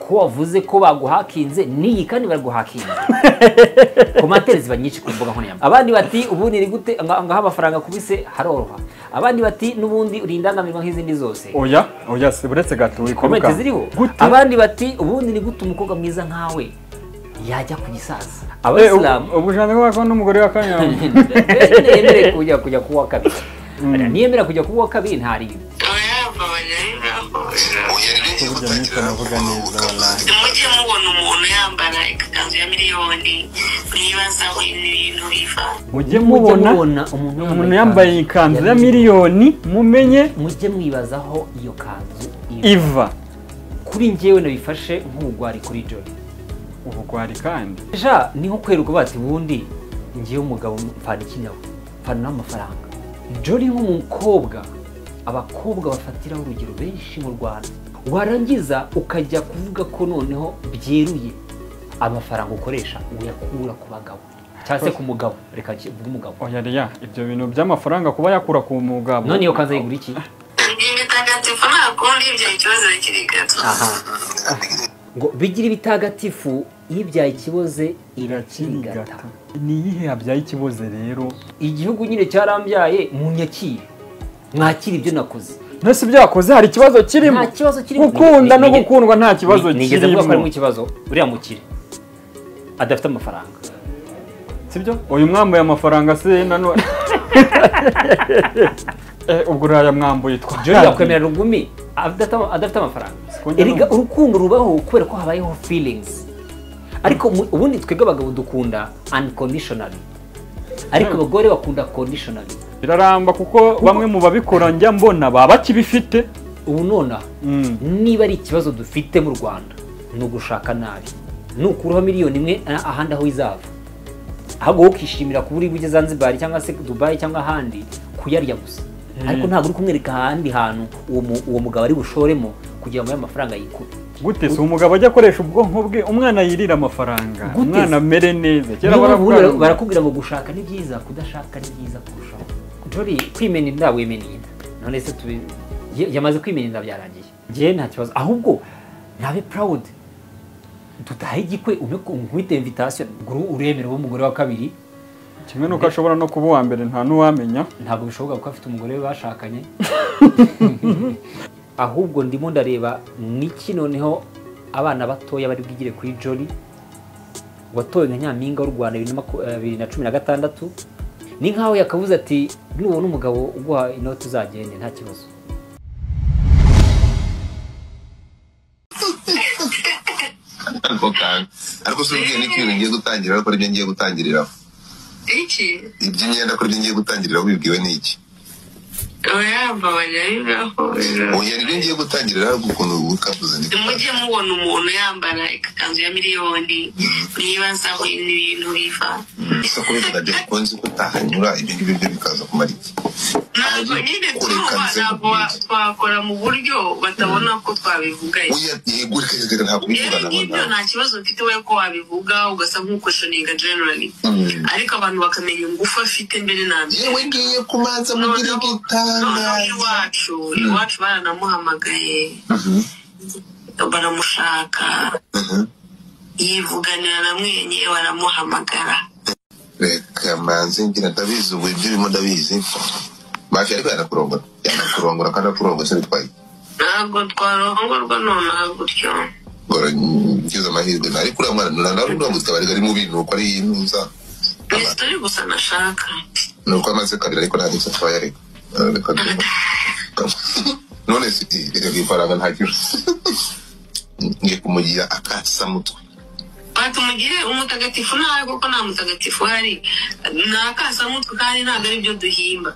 Ko wavuze ko baguhakinze niyi kandi baraguhakinze. Commentaires ziba nyinshi ku mbuga nkoranyambaga. Abandi bati ubundi ni gute ngaha amafaranga kubise haroroha. Abandi bati nubundi urindangamirwa nk'izindi zose. Oya, oya se buretse gato wikoruka. Comments ziriho. Abandi bati ubundi ni gute umukobwa mwiza nkawe yajya ku gisaza. Abayisilamu ubujana bwako n'umugore wa kanyama. Yemere kujya kuwa kabiri. Niyemera kujya kuwa kabiri ntari. Mujye mubona umuntu yambara ikanzu ya miliyoni mwibaza aho ibintu biva. Mujye mubona umuntu yambaye ikanzu ya miliyoni mumenye mujye mwibazaho iyo kanzu iva. Kuri njyewe nabifashe nk'ubugwari kuri Jolly. Ubugwari kandi ja ni nko kweruka bati bundi ngiye umugabo mfana iki nawe mfana n'amafaranga. Jolly nk'umukobwa abakobwa bafatiraho urugero benshi mu Rwanda, warangiza ukajya kuvuga ko noneho byeruye amafaranga ukoresha uyakura ku bagabo cyangwa se ku mugabo. Reka mvuge umugabo. Oya ya ibyo bintu by'amafaranga kuba yakura ku mugabo none iyo kanza yigura iki? Ibitagatifu nta kundi ibyo ikibazo kiri gato. Ngo bigira ibitagatifu ibyaye ikiboze irakirigata. Ni iyihe yabyaye ikiboze rero? Igihugu nyine cyarambyaye mu nyakire mwakira ibyo nakoze. Nese byakoze hari ikibazo kirimo? Nta kibazo kirimo. Gukunda no gukundwa nta kibazo kirimo. Nigeze mvuga ko harimo ikibazo uriya mukire adafite amafaranga. Sibyo? Uyu mwambuye amafaranga se nanone. Ubwo uriya mwambuye twa Jolly yakwemera rugumi adafite amafaranga. Erega urukundo rubaho kubera ko habayeho feelings. Ariko ubundi twebwe abagabo dukunda unconditionally. Ariko abagore bakunda conditionally. Biraramba kuko bamwe mu babikora njya mbona baba bakibifite. Ubu nona niba ari ikibazo dufite mu Rwanda ni ugushaka nabi. Nukuraho miliyoni imwe ahandi aho izava. Ahubwo ukishimira kuba uri bujye Zanzibar cyangwa se Dubai cyangwa ahandi kuyarya gusa. Ariko ntabwo uri kumwereka ahandi hantu uwo mugabo ari bushoremo kugira ngo amafaranga yikure. Gute se umugabo ajya akoresha ubwonko bwe umwana yirira amafaranga umwana amere neza. Kera barakubwira ngo gushaka ni byiza kudashaka ni byiza kurushaho. Jolly kwimena inda wimena inda. None se yamaze kwimena inda byarangiye. Ngiye nta kibazo ahubwo nabe proud. Tutahe igikwe umwite invitation uremera umugore wa kabiri. Kimwe nuko ashobora no kuba uwa mbere nta nuwamenya. Ntabwo bishoboka kuko afite umugore we bashakanye. Ahubwo ndimo ndareba niki noneho abana batoya bari bwigire kuri Jolly watowe nka nyampinga w'u Rwanda 2016. Ni nkaho yakavuze ati nubona umugabo uguha inoti uzagende nta kibazo. Ariko se ubwiye n'ikintu ngiye gutangira ariko ibyo ngiye gutangiriraho. Iki? Ibyo ngenda kuri ibyo ngiye gutangiriraho bibwiwe n'iki? Oya babaje. Oya nibyo ngiye gutangiriraho ukuntu ukavuze ni. Mujye mubona umuntu yambara ikanzu ya miliyoni mwibaza aho ibintu biva. Ese ko bivuga je ko nzi ko utahanyura ibyo ngibyo byo bikaza kumara iki? Ntabwo nyine twakora mu buryo batabona ko twabivuga. Oya yego reka ntabwo bivuga nabo. Ibyo nta kibazo mfite we ko wabivuga ugasa nk'ukwestioninga generally. Ariko abantu bakamenya ingufu afite mbere na mbere. Yewe ngiye kumanza mugira gitanga. Iwacu baranamuhamagaye baramushaka yivuganira na mwenye baramuhamagara. Reka manze ngira ndabizi ubu ibyo birimo ndabizi. Mafia ariko yanakurongora yanakurongora kandi akurongora se bitwaye. Ntabwo twarongorwa nonaha gutyo. Ngize amahirwe ariko uriya mwana nawe uriya ari mubi nuko ari intuza. Ni story gusa nashaka. Nuko amaze kabiri ariko nta n'icyo atwaye ariko. None se reka ifaranga nta kibazo. Ngiye kumugira akasamutwe. Batumugire umutagatifu nawe kuko nta mutagatifu hari. Ni akasamutwe kandi ntabwo ari byo duhimba.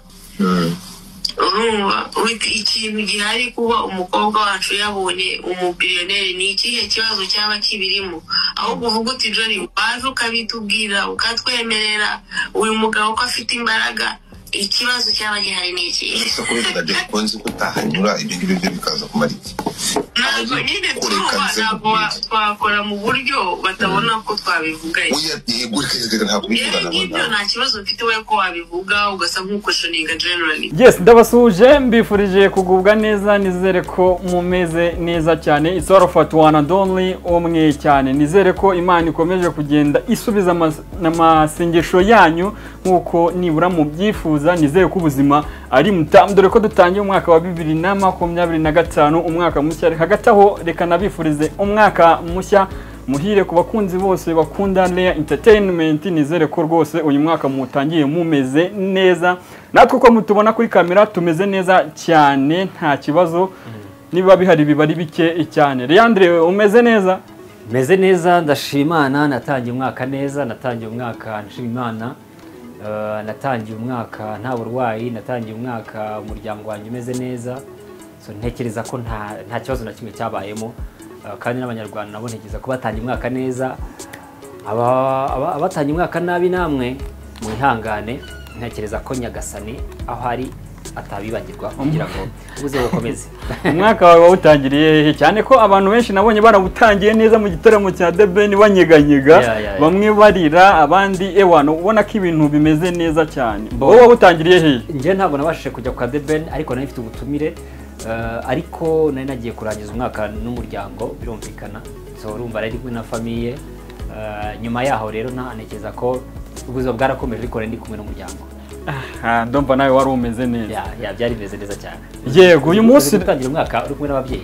Urumva ikintu gihari kuba umukobwa wacu yabonye umubillionaire ni ikihe kibazo cyaba kibirimo? Ahubwo uvuga uti Jolly waje ukabitubwira ukatwemerera uyu mugabo ko afite imbaraga, ikibazo cyaba gihari ni ikihe? Ese ko bivuga je ko nzi ko utahanyura ibyo ngibyo byo bikaza kumara iki? Ntabwo nyine Kureka tuba nze ntabwo nkubwire. Twakora mu buryo batabona ko twabivuganye. Oya, yego, reka reka, ntabwo Yewe, bivugana. ngibyo nta kibazo mfite we ko wabivuga ugasa nk'uquestioninga generally. Yes, ndabasuhuje, mbifurije kugubwa neza, nizere ko mumeze neza cyane. It's all of one and only, umwe cyane. Nizere ko Imana ikomeje kugenda isubiza amasengesho yanyu nk'uko nibura mubyifuza. Nizere ko ubuzima ari mutamu, dore ko dutangiye umwaka wa 2025, umwaka mushya. Hagati aho reka nabifurize umwaka mushya muhire ku bakunzi bose bakunda Leya Entertainment. Nizere ko rwose uyu mwaka mutangiye mumeze neza, natwe uko mutubona kuri kamera tumeze neza cyane, nta kibazo. Niba bihari biba ari bike cyane. Leandre, umeze neza? Meze neza, ndashima Imana. Natangiye umwaka neza, natangiye umwaka nshima Imana. Natangiye umwaka nta burwayi, natangiye umwaka umuryango wanjye umeze neza. So ntekereza ko nta kibazo na kimwe cyabayemo. Kandi n'Abanyarwanda nabo ntekereza ko batangiye umwaka neza. Abatangiye umwaka nabi namwe mwihangane, ntekereza ko Nyagasani aho ari atabibagirwa kugira ngo ubuzima bukomeze. Umwaka wawe wawutangiriye hehe? Cyane ko abantu benshi nabonye barawutangiye neza mu gitaramo cya The Ben, banyeganyega, bamwe barira, abandi ewana ubona ko ibintu bimeze neza cyane. Wowe wawutangiriye hehe? Njye ntabwo nabashije kujya kwa The Ben, ariko nari mfite ubutumire, ariko nari nagiye kurangiza umwaka n'umuryango, birumvikana. So urumva nari kumwe na famille. Nyuma yaho rero ntekereza ko ubuzima bwarakomeje, ariko nari ndi kumwe n'umuryango. Ah, ndumva nawe wari umeze neza. Ya, byari bimeze neza cyane. Yego, uyu munsi Uzi gutangira umwaka uri kumwe n'ababyeyi.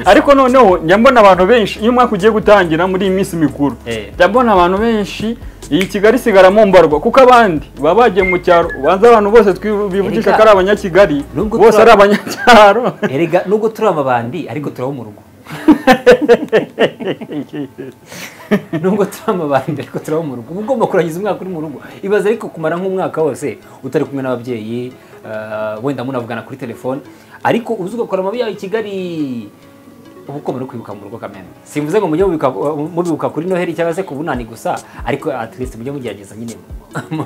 Ariko noneho njya mbona abantu benshi iyo umwaka ugiye gutangira muri iyi minsi mikuru, njya mbona abantu benshi iyi Kigali isigaramo mbarwa, kuko abandi baba bagiye mu cyaro. Ubanza abantu bose bivugisha ko ari Abanyakigali, Nubwo bose ari abanyacyaro. Erega nubwo turi amabandi, ariko turaba mu rugo. Nubwo turi amabandi, ariko turaba mu rugo. Uba ugomba kurangiza umwaka uri mu rugo. Ibaze ariko kumara nk'umwaka wose utari kumwe n'ababyeyi, wenda munavugana kuri telefone, ariko uzi ugakora amabi yawe i Kigali, uba ugomba no kwibuka mu rugo kameme. Simvuze ngo mujye mubibuka kuri Noheli cyangwa se ku Bunani gusa, ariko at least mujye mugerageza nyine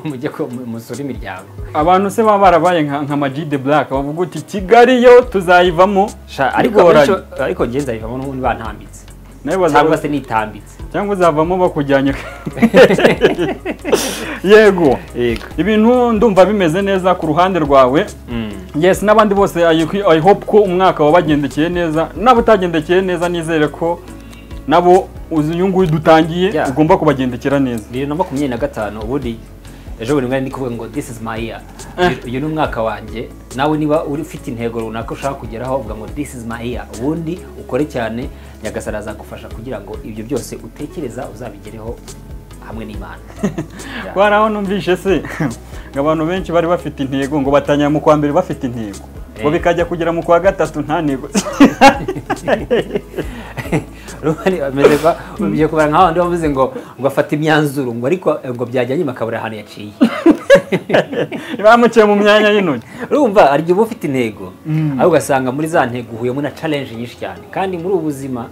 mujye musure imiryango. Abantu se baba barabaye nka Ama-G The Black, bavuga uti Kigali yo tuzayivamo. Sha, ariko bigoranye. Ariko njye nzayivamo n'ubundi bantambitse. Nawe baza- Cyangwa se nitambitse. Cyangwa uzavamo bakujyanye. Yego. Yego. Ibintu ndumva bimeze neza ku ruhande rwawe. Yes, n'abandi bose I hope ko umwaka wabagendekeye neza, nabo utagendekeye neza nizere ko nabo uyu nguyu dutangiye ugomba kubagendekera neza. 2025 ubundi ejo bundi mwari ndi kuvuga ngo this is my year. Uyu ni umwaka wanjye. Nawe niba uri ufite intego runaka ushaka kugeraho, uvuga ngo this is my year, ubundi ukore cyane, Nyagasani azagufasha kugira ngo ibyo byose utekereza uzabigereho hamwe n'Imana. Ko hari aho numvishe se ngo abantu benshi bari bafite intego, ngo batangira mu kwa mbere bafite intego, ngo bikajya kugera mu kwa gatatu nta ntego. Urumva bameze kwa ugiye kubara nka bandi bavuze ngo afate imyanzuro, ngo ariko ngo byajya nyuma akabura ahantu yaciye. Bamuciye mu myanya y'intoki. Urumva hari igihe uba ufite intego, ariko ugasanga muri za ntego uhuyemo na challenge nyinshi cyane, kandi muri ubu buzima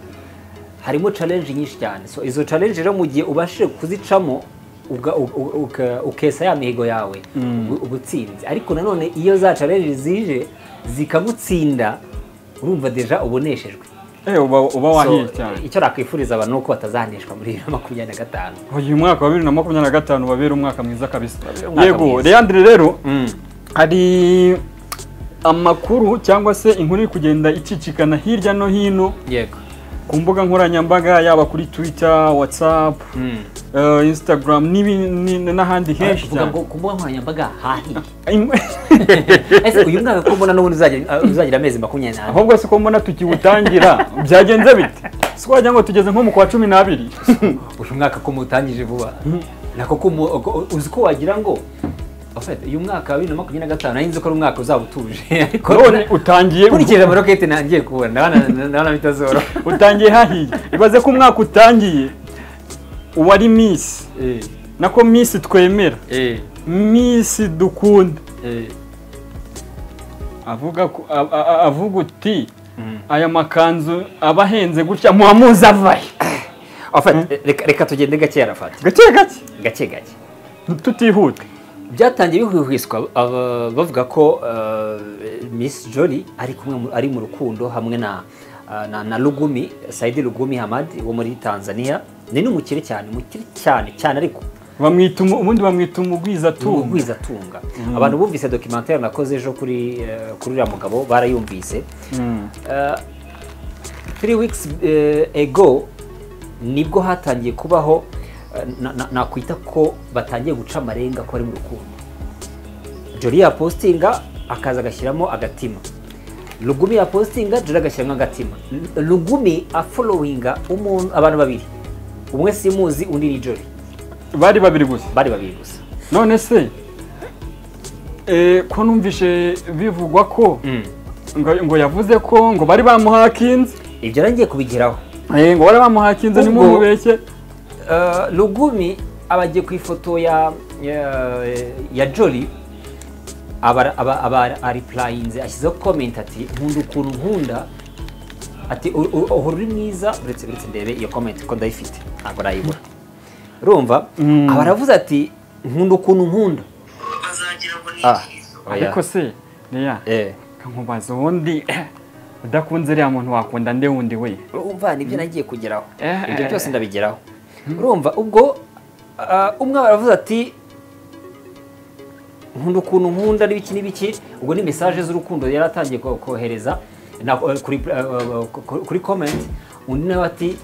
harimo challenge nyinshi cyane. So izo challenge rero mu gihe ubashije kuzicamo ukesa ya mihigo yawe, uba utsinze. Ariko nanone iyo za challenge zije zikagutsinda, urumva déjà uboneshejwe. Uba wahiye So, cyane. Icyo nakwifuriza abantu ni uko batazaneshwa muri 2025. Uyu mwaka wa 2025 wabera umwaka mwiza kabisa. Umwaka Yego, mwiza. Leandre, rero hari amakuru cyangwa se inkuru iri kugenda icicikana hirya no hino ku mbuga nkoranyambaga, yaba kuri Twitter, WhatsApp, Instagram n'ahandi henshi Uvuga cyane. ngo ku mbuga nkoranyambaga hahiye. Ese uyu mwaka ko mbona n'ubundi uzagira amezi 24? Ahubwo se ko mbona tukiwutangira byagenze bite? Si wagira ngo tugeze nko mu kwa 12. Uyu mwaka ko mutangije vuba, nako ko uzi ko wagira ngo en fait, uyu mwaka wa 2025 nari nzi ko ari umwaka uzaba utuje, ariko None utangiye nkurikije amaroketi nangiye kubona, ndabona bitazoroha. Utangiye hahiye. Ibaze ko umwaka utangiye uwari Miss, nako Miss twemera, Miss dukunda, avuga ko avuga uti aya makanzu aba ahenze gutya muba muzi avahe? En fait, reka tugende gake, Arafat. Gake gake. Gake gake. Tutihuta. Byatangiye bihwihwiswa, bavuga ko Miss Jolly ari kumwe, ari mu rukundo hamwe na Lugumi, Saidi Lugumi Hamad wo muri Tanzania. Ni n'umukire cyane, umukire cyane cyane, ariko bamwita ubundi bamwita umugwizatunga. Umugwizatunga. Abantu bumvise documentaire nakoze ejo kuri uriya mugabo barayumvise. 3 weeks ago nibwo hatangiye kubaho nakwita ko batangiye guca amarenga ko ari mu rukundo. Jolly yapostinga akaza agashyiramo agatima, Lugumi yapostinga, Jolly agashyiramo agatima. Lugumi afollowinga umuntu, abantu babiri, umwe simuzi, undi ni Jolly. Bari babiri gusa? Bari babiri gusa. None se ko numvishe bivugwa ko ngo yavuze ko ngo bari bamuhakinze? Ibyo nagiye kubigeraho. Ngo bari bamuhakinze, nimumubeshye. Lugumi aba agiye ku ifoto ya Jolly, aba areplyinze, ashyizeho comment ati: "Nkunda ukuntu nkunda", ati: "Uhora uri mwiza." Uretse ndebe iyo comment ko ndayifite, ntabwo nayibura. Urumva, aba aravuze ati: "Nkunda ukuntu nkunda." Bazagira ngo ni Ah, ikizo. oya. Ariko se Leya, nkubaza, ubundi udakunze uriya muntu wakunda nde wundi we? Urumva, nibyo nagiye kugeraho. Ibyo byose ndabigeraho. Urumva, ubwo umwe aravuze ati: "Nkunda ukuntu nkunda", n'ibiki n'ibiki. Ubwo ni message z'urukundo yari atangiye kohereza kuri comment. Undi nawe ati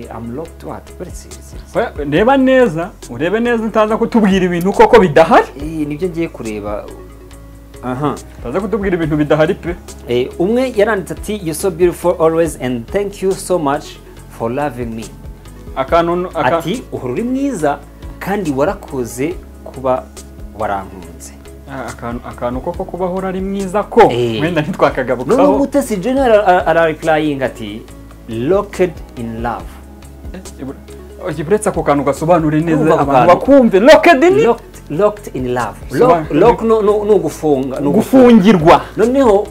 "I'm locked", what? Uretse. Oya, reba neza, urebe neza utaza kutubwira ibintu koko bidahari. Nibyo ngiye kureba aha. Utaza kutubwira ibintu bidahari pe. Umwe yaranditse ati: "You so beautiful always and thank you so much for loving me." Akantu Ati: "Uhora uri mwiza kandi warakoze kuba warankunze." Akantu koko kubaho ari mwiza ko wenda Noneho ntitwakagarukaho. Mutesi Jolly arareplyinga ati: "Locked in love." Uretse ako kantu gasobanure neza, Urumva ako abantu kantu? bakumve locked in. Locked in love. Lock no ugufunga, ni ugufunga. Gufungirwa. Noneho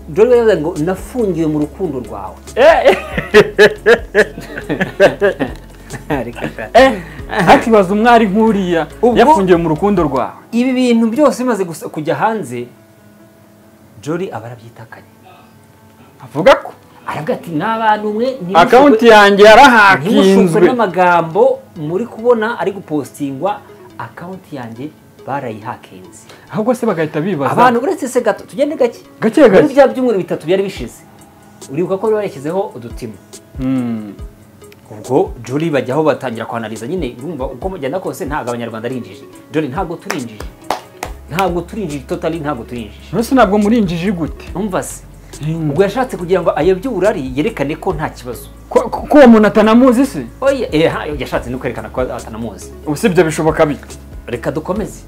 Jolly yavuze ngo: "Nafungiwe mu rukundo rwawe." Reka sha. Hakibaza umwari nk'uriya yafungiwe mu rukundo rwawe. Ibi bintu byose bimaze kujya hanze, Jolly aba arabyitakanye. Avuga ko Aravuga ati: "N'abantu mwe, account yanjye ntimushukwe yarahakinzwe n'amagambo muri kubona ari gupostingwa, account yanjye barayihakinze." Ahubwo se bagahita bibaza Abantu, uretse se gato, tugende gake. Gake Muri gake. bya byumweru 3 byari bishize, uribuka ko bari barashyizeho udutima? Ubwo Jolly bajyaho batangira kwanaliza nyine. Urumva, uko mugenda kose ntabwo Abanyarwanda ari injiji. Jolly, ntabwo turi injiji, ntabwo turi injiji totally, ntabwo turi injiji. Mbese ntabwo muri injiji gute? Umva se, ubwo yashatse kugira ngo ayobye uburari, yerekane ko nta kibazo. Ko uwo muntu atanamuzi se? Oya, yashatse no kwerekana ko atanamuzi. Usibye bishoboka bite? Reka dukomeze.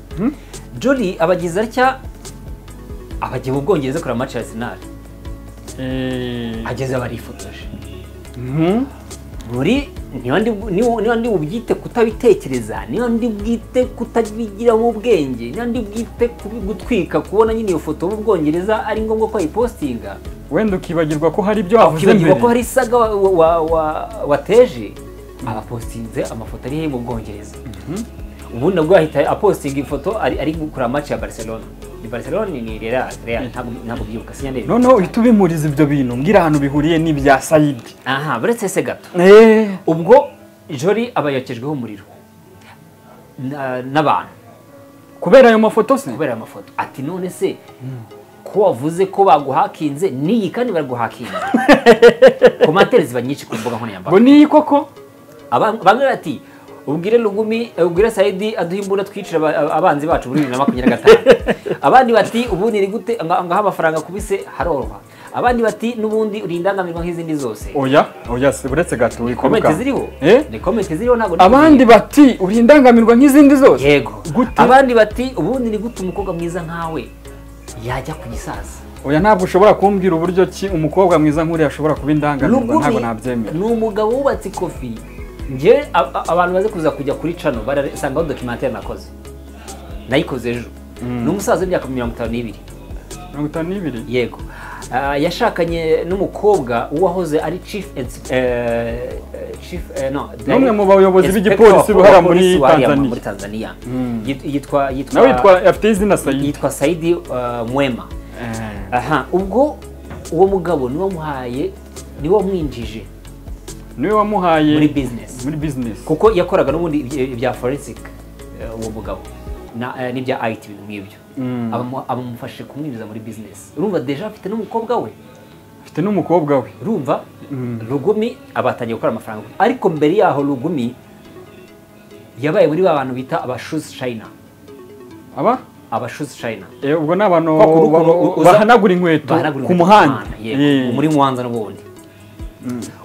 Jolly abagize atya, abagiye mu Bwongereza kureba match ya Arsenal. Ageze barifotoje. Muri niba ndi bubyite kutabitekereza, niba ndi bwite kutabigiramo ubwenge, niba ndi bwite gutwika, kubona nyine iyo foto mu Bwongereza ari ngombwa ko ayipostinga. Wenda ukibagirwa ko hari ibyo wavuze Ukibagirwa mbere. ko hari isaga wateje. Abapostinze amafoto ari he mu Bwongereza. Ubundi nabwo ahita apostinga ifoto ari kureba match ya Barcelona, ni Barcelona, ni Real, ntabwo byibuka, sinyandebe. Noneho uhita ubimuriza ibyo bintu, mbwira ahantu bihuriye n'ibya Sayidi. Aha, buretse se gato. Ubwo Jolly aba yokejweho umuriro n'abantu. Kubera ayo mafoto se? Kubera ayo mafoto. Ati: "None se ko wavuze ko baguhakinze, n'iyi kandi baraguhakinze?" Commentaires ziba nyinshi ku mbuga nkoranyambaga. Ngo niyi koko? Bamwe bati: "Ubwire Lugumi, ubwire Sayidi aduhe imbunda twicira abanzi bacu muri 2025." Abandi bati: "Ubundi ni gute ngaho amafaranga kubise haroroha?" Abandi bati: "N'ubundi uri indangamirwa nk'izindi zose." Oya, oya se, buretse gato. Comment ziriho. Ni comment ziriho, ntabwo ndi Abandi kuzihimbira. bati: "Uri indangamirwa nk'izindi zose"? Yego. Gute? Abandi bati: "Ubundi ni gute umukobwa mwiza nkawe yajya ku gisaza?" Oya, ntabwo ushobora kumbwira uburyo ki umukobwa mwiza nk'uriya ashobora kuba indangamirwa. Lugumi Ntabwo nabyemera. ni umugabo wubatse ikofi. Njye abantu baze kuza kujya kuri channel barasangaho documentaire nakoze, nayikoze ejo. Ni umusaza w'imyaka 52. 52? Yego. Yashakanye n'umukobwa uwahoze ari chief no, n'umwe mu bayobozi b'igipolisi buhara muri Tanzania, muri Tanzania. Yitwa nawe yitwa, afite izina Saidi, yitwa Saidi Mwema. Aha, ubwo uwo mugabo niwe wamuhaye, niwe wamwinjije, niwe wamuhaye muri business, muri business, kuko yakoraga n'ubundi ibya forensic uwo mugabo na n'ibya IT, ibintu nk'ibyo. Abamufashe kumwinjiza muri business. Urumva déjà afite n'umukobwa we, afite n'umukobwa we. Urumva Lugumi abatangiye gukora amafaranga, ariko mbere yaho Lugumi yabaye muri ba bantu bita aba shoes shiner. Aba shoes shiner, ubwo ni abantu bahanagura inkweto ku muhanda muri Mwanza n'ubundi.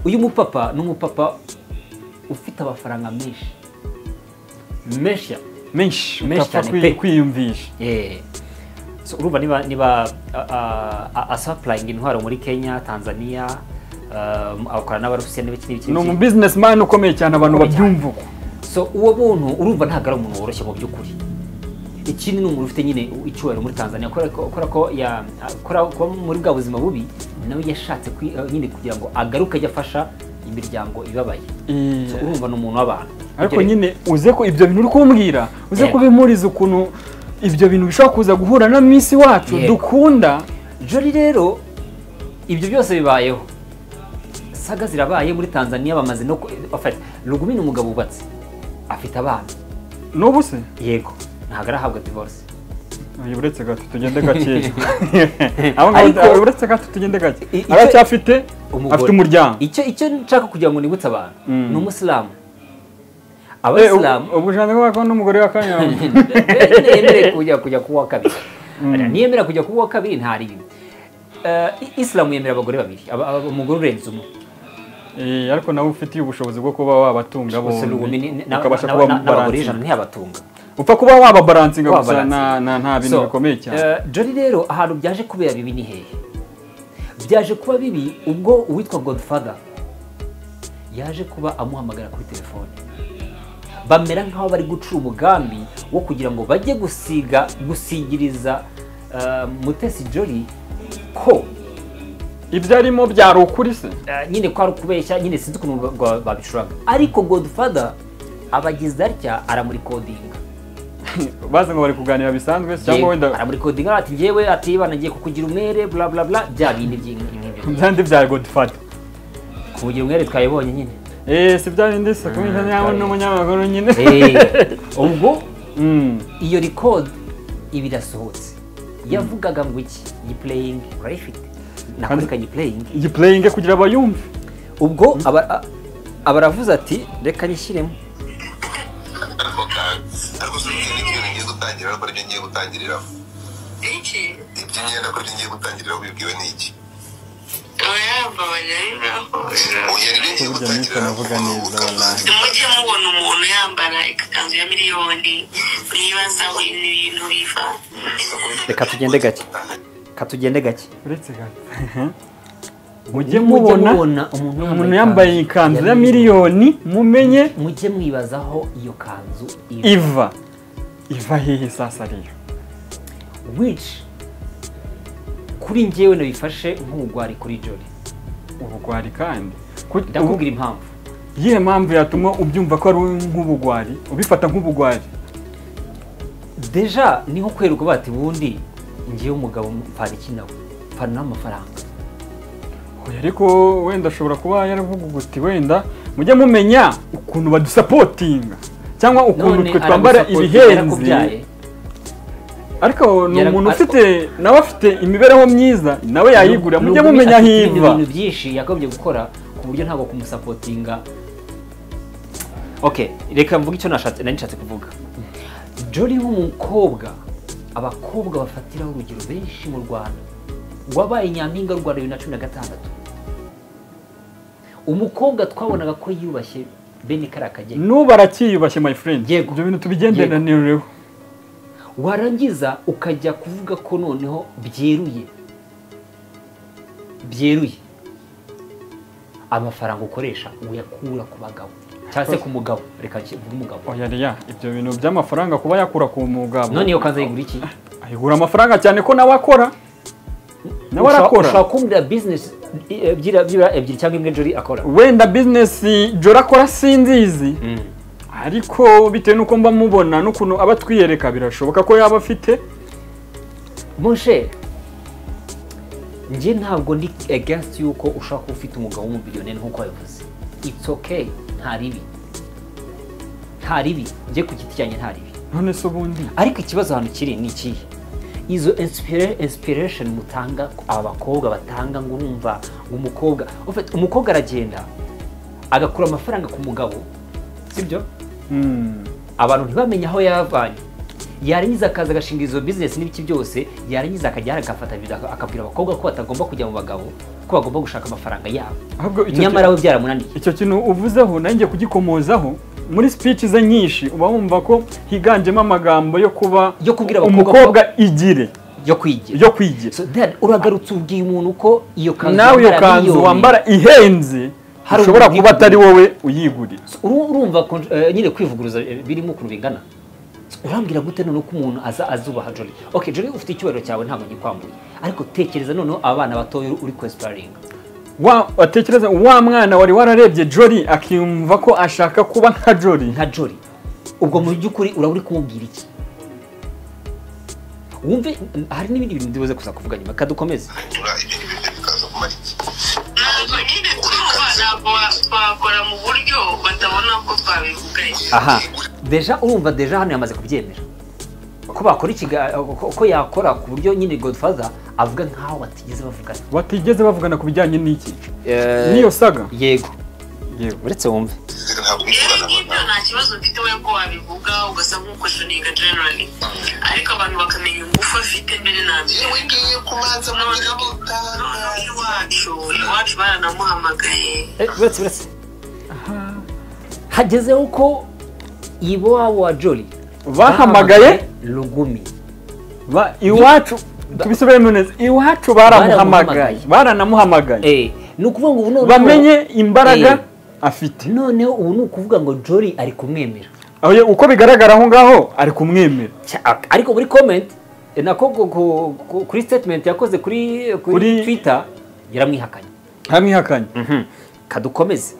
Uyu mupapa ni umupapa ufite amafaranga menshi menshi menshi, utapfa kwiyumvisha. So urumva niba asupplying intwaro muri Kenya, Tanzania, akora n'Abarusiya n'ibiki n'ibiki. Ni umu businessman ukomeye cyane, abantu babyumva uko. So uwo muntu urumva ntabwo ari umuntu woroshye mu by'ukuri. Ikindi ni umuntu ufite nyine icyubahiro muri Tanzania, kubera ko kuba muri bwa buzima bubi, nawe yashatse nyine kugira ngo agaruke ajye afasha imiryango ibabaye. So urumva ni umuntu w'abantu. Ariko nyine uze ko ibyo bintu uri kumbwira, uze kubimuriza ukuntu ibyo bintu bishobora kuza guhura na Miss wacu dukunda Jolly. Rero ibyo byose bibayeho, saga zirabaye muri Tanzania, bamaze no afite Lugumi ni umugabo wubatse, afite abana n'ubu se. Yego, ntabwo arahabwa divorce. Uretse gato tugende gake, uretse gato tugende gake, aracyafite, afite umuryango. Icyo nshaka kugira ngo nibutse abantu, ni umusilamu. Abayisilamu ubwo ujana ko n'umugore wa kanya yemereye kujya kuwa kabiri, niyemera kujya kuwa kabiri ntari. Isilamu yemera abagore babiri, umugore urenze umwe. Ariko nawe ufitiye ubushobozi bwo kuba wabatunga bombi, ukabasha kuba n'abagore ijana ntiyabatunga, upfa kuba wababalansinga gusa, nta bintu bikomeye cyane. Jolly rero ahantu byaje kubera bibi ni hehe? Byaje kuba bibi ubwo uwitwa Godfather yaje kuba amuhamagara kuri telefone, bamera nk'aho bari gucura umugambi wo kugira ngo bajye gusigiriza Mutesi Jolly ko ibyo arimo byari ukuri se, nyine ko ari ukubeshya, nyine sinzi ukuntu babicuraga. Ariko Godfather abagize atya aramurikodinga, bazi ngo bari kuganira bisanzwe cyangwa wenda aramurikodinga ati njyewe ati banagiye kukugira umwere bla bla bla, bya bindi by'ingibyo byandi bya Godfather. Kugira umwere twayibonye nyine. Si bya bindi se kumenya nyawe n'umunyamakuru nyine. Ubwo iyo record ibirasohotse, yavugaga ngo iki giplaying urayifite, nakureka giplaying, giplaying kugira abayumve. Ubwo abaravuze ati reka nyishyiremo. Ariko se ibintu ngiye gutangira, ariko nibyo ngiye gutangiriraho. Iki? Ibyo ngenda ko ngiye gutangiriraho bibwiwe n'iki? Mujye mubona umuntu yambara ikanzu ya miliyoni, mwibaza ibintu biva. Reka tugende gake, katugende gake. Uretse gake. Mujye mubona umuntu yambaye ikanzu ya miliyoni, mumenye, mujye mwibazaho iyo kanzu iva iva hehe sasa rero. Which kuri njyewe nabifashe nk'ubugwari kuri Jolly. Ubugwari kandi ndakubwira impamvu. Iyihe mpamvu yatuma ubyumva ko ari nk'ubugwari, ubifata nk'ubugwari? Deja niho kweruka bati bundi ngiye umugabo mpfana iki nawe, mpfana n'amafaranga. Ariko wenda ashobora kuba yaravuga uti wenda mujye mumenya ukuntu badusapotinga cyangwa ukuntu twe twambara ibihenze. Ariko ni umuntu ufite nawe afite imibereho myiza, nawe yayigura, mujye mumenya hiva. Ibintu byinshi yakobye gukora ku buryo ntabwo kumusapotinga. Okay, reka mvuge icyo nashatse nari nshatse kuvuga. Jolly nk'umukobwa, abakobwa bafatiraho urugero benshi mu Rwanda, wabaye nyampinga w'u Rwanda 2016. Umukobwa twabonaga ko yiyubashye bene kariya kageni, n'ubu aracyiyubashye my friend. Ibyo bintu tubigenderanireho. Warangiza ukajya kuvuga ko noneho byeruye byeruye amafaranga ukoresha uyakura ku bagabo cyangwa se ku mugabo. Reka mvuge umugabo. Oya, ibyo bintu by'amafaranga kuba yakura ku mugabo. None iyo kanzu ayigura iki? Ayigura amafaranga cyane ko nawe akora. Nawe arakora. Ushobora kumbwira business ebyiri ebyiri cyangwa imwe Jolly akora? Wenda business Jolly akora sinzizi, ariko bitewe n'uko mba mubona n'ukuntu aba twiyereka, birashoboka ko yaba afite. Mon cher, njye ntabwo ndi against yuko ushobora kuba ufite umugabo w'umubillionaire nk'uko wabivuze. It's okay, nta ribi, nta ribi. Njye ku giti cyanjye nta ribi. None se ubundi? Ariko ikibazo ahantu kiri ni ikihe? Izo inspiration mutanga, aba bakobwa batanga, ngo urumva ngo umukobwa ufite, umukobwa aragenda agakura amafaranga ku mugabo, sibyo? Abantu ntibamenye aho yavanye. Yarangiza akaza agashinga izo business n'ibiki byose, yarangiza akajya agafata video akabwira abakobwa ko batagomba kujya mu bagabo, ko bagomba gushaka amafaranga yabo. Ahubwo icyo Nyamara we byaramunaniye. Icyo kintu uvuzeho nanjye kugikomozaho, muri speech ze nyinshi uba wumva ko higanjemo amagambo yo kuba Yo kubwira abakobwa umukobwa igire yo kwigira. Yo kwigira. So then uragarutse ubwiye umuntu ko iyo kanzu Nawe iyo wambara kanzu miliyoni, wambara ihenze Hari ushobora umuntu kuba atari wowe uyigurira. So, urumva nyine kwivuguruza birimo ukuntu bingana. So, urambwira gute noneho ko umuntu aza azubaha Jolly? Okay, Jolly, ufite icyubahiro cyawe, ntabwo ngikwambuye, ariko tekereza noneho abana batoya uri kwinspiringa. Wa watekereza wa mwana wari wararebye Jolly akiyumva ko ashaka kuba nka Jolly. Nka Jolly. Ubwo mu by'ukuri uraba uri kumubwira iki? Wumve hari n'ibindi bintu ndibuze kuza kuvuga nyuma, kadukomeze. Hanyura ibyo ngibyo bikaza kumara iki? Ntabwo nyine turumva, ntabwo twakora mu buryo batabona ko twabivuganye. Aha déjà urumva, déjà hano yamaze kubyemera ko bakora ko yakora ku buryo nyine Godfather avuga nkaho batigeze bavugana. Batigeze bavugana ku bijyanye n'iki? N'iyo saga? Yego. Yego. Uretse wumve. Ntabwo Rero bivugana. ngibyo nta kibazo mfite we ko wabivuga ugasa nk'uquestioninga generally, ariko abantu bakamenya ingufu afite mbere na mbere. Yewe, ngiye kubanza mu Noneho iwacu baranamuhamagaye. Uretse uretse hagezeho ko iwabo wa Jolly Bahamagaye Lugumi. Iwacu, tubisubiremo neza, iwacu baramuhamagaye, baranamuhamagaye. Ni ukuvuga ngo ubu noneho Bamenye imbaraga afite. Noneho ubu ni ukuvuga ngo Jolly ari kumwemera. Aho uko bigaragara aho ngaho ari kumwemera. Ariko muri comment, nako kuri statement yakoze kuri Twitter yaramwihakanye. Hamwihakanye. Kadukomeze.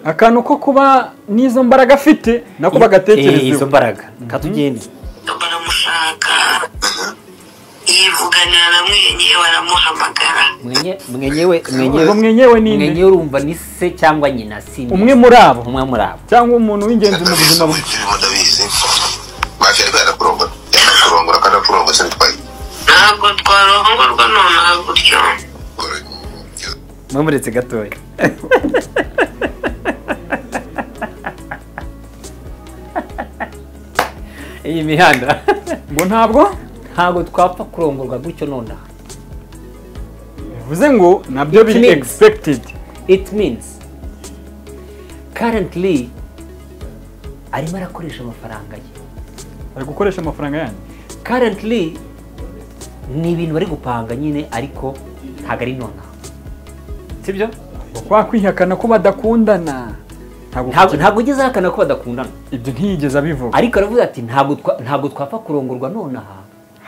Akantu ko kuba n'izo mbaraga afite nako Izo bagatekerezeho. mbaraga, katugende. Baramushaka, yivuganira na mwenye, baramuhamagara. Mwenye, mwenyewe, mwenyewe. Ubwo mwenyewe ni nde? Mwenyewe urumva ni se cyangwa nyina, si Umwe muri abo umwe muri abo. Cyangwa umuntu w'ingenzi mu buzima bwe. Ibyo urimo ndabizi. Mafia, ariko yanakurongora, yanakurongora kandi akurongora se bitwaye? Ntabwo twarongorwa nonaha gutyo. Mwamuretse gatoya. Iyi mihanda. Ngo ntabwo Ntabwo twapfa kurongorwa gutyo nonaha. Bivuze ngo nabyo It biri means- expected. It means currently arimo arakoresha amafaranga ye. Ari gukoresha amafaranga yanyu. Currently ni ibintu bari gupanga nyine, ariko ntabwo ari nonaha, sibyo? Ngo kwa kwihakana ko badakundana ntabwo Ntabwo ugeze ahakana ko badakundana. Ibyo ntiyigeze abivuga. Ariko aravuga ati ntabwo twapfa kurongorwa nonaha.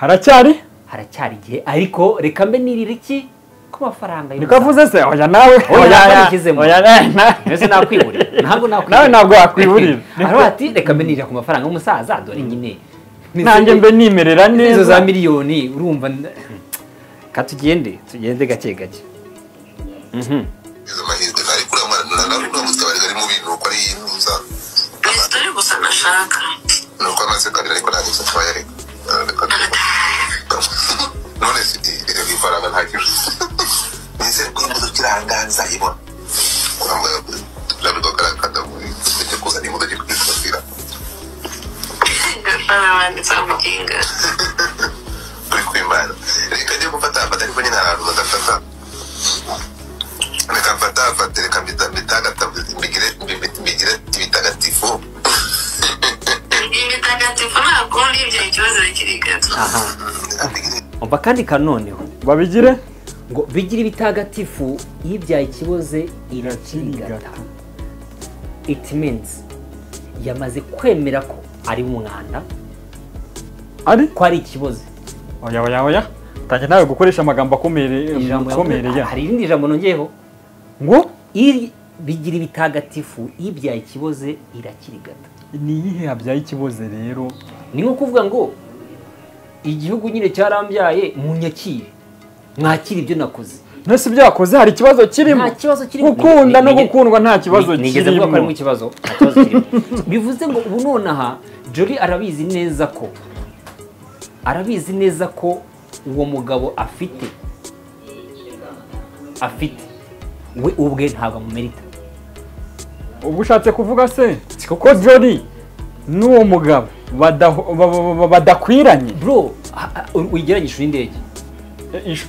Haracyari Haracyari igihe, ariko reka mbe nirira iki ku mafaranga. Niko avuze se? Oya nawe. Oya, Oya. ntabwo. Oya, Mbese nakwiburira? Ntabwo nakwiburira. Nawe ntabwo wakwiburira. Aravuga ati reka mbe nirira ku mafaranga y'umusaza, dore nyine Nanjye mbe nimerera izo neza. za miliyoni. Urumva ka tugende gake gake. Izo mahirwe ariko uriya mwana nawe, uriya mutwe ari mubi, ni uko ari inuza. Ni story gusa nashaka. Ni uko amaze kabiri, ariko ntabwo gusa atwaye, ariko none se reka ifaranga nta kintu, nizere ko imodoka irangaha nzayibona. Kurambura karakada kujya kuzana imodoka ikwisafira. Gafana banditse amukinga. Kuri kwimana, reka njye gufata afata, ariko nyine hari ahantu badafata. Reka mfata afate, reka mbigire ibitagatifu. Imitagatifu nta kundi, ibyo ikibazo kiri gato. Aha. Reka mbigire. Umva kandi kanoneho. Babigire Ngo bigira ibitagatifu, ibyaye ikiboze irakirigata. It means yamaze kwemera ko ari umwanda. Ari Ko ari ikiboze. Oya, oya, oya. Tange nawe gukoresha amagambo akomereye. Hari irindi jambo nongeyeho ngo iri bigira ibitagatifu, ibyaye ikiboze irakirigata. Ni iyihe yabyaye ikiboze rero? Ni nko kuvuga ngo igihugu nyine cyarambyaye, munyakire, mwakire ibyo nakoze. Nese ibyo yakoze hari ikibazo kirimo? Nta kibazo kirimo. Gukunda no gukundwa nta kibazo kirimo. Nigeze mvuga ko harimo ikibazo, nta kibazo kirimo. Bivuze ngo ubu nonaha Jolly arabizi neza ko uwo mugabo afite we ubwe ntabwo amumerita. Ubwo ushatse kuvuga se ko Jolly n'uwo mugabo badakwiranye? Bro, uyigeranyije n'indege.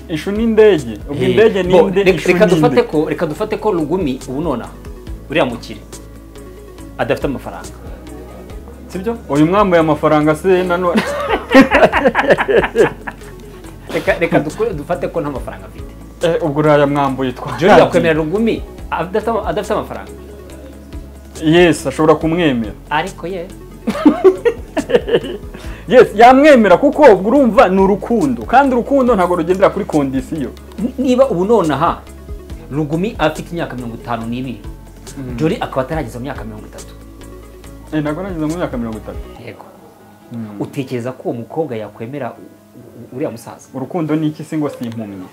Ishu n'indege, ubwo indege n'inde? Reka dufate ko Rugumi ubu nonaha uriya mukire adafite amafaranga, sibyo? Uyu mwambaye amafaranga se nanone? Reka dufate ko nta mafaranga afite. Ubwo uriya mwambuye twa Jolly yakwemera Rugumi adafite amafaranga? Yes, ashobora kumwemera. Ariko ye yes, yamwemera kuko ubwo urumva ni urukundo, kandi urukundo ntabwo rugendera kuri kondisiyo. Niba ubu nonaha Rugumi afite imyaka 52, Jolly akaba atarageza mu myaka 30. Ntabwo arageza mu myaka 30. Yego. Utekereza ko uwo mukobwa yakwemera uriya musaza? Urukundo ni iki se ngo si impumyi?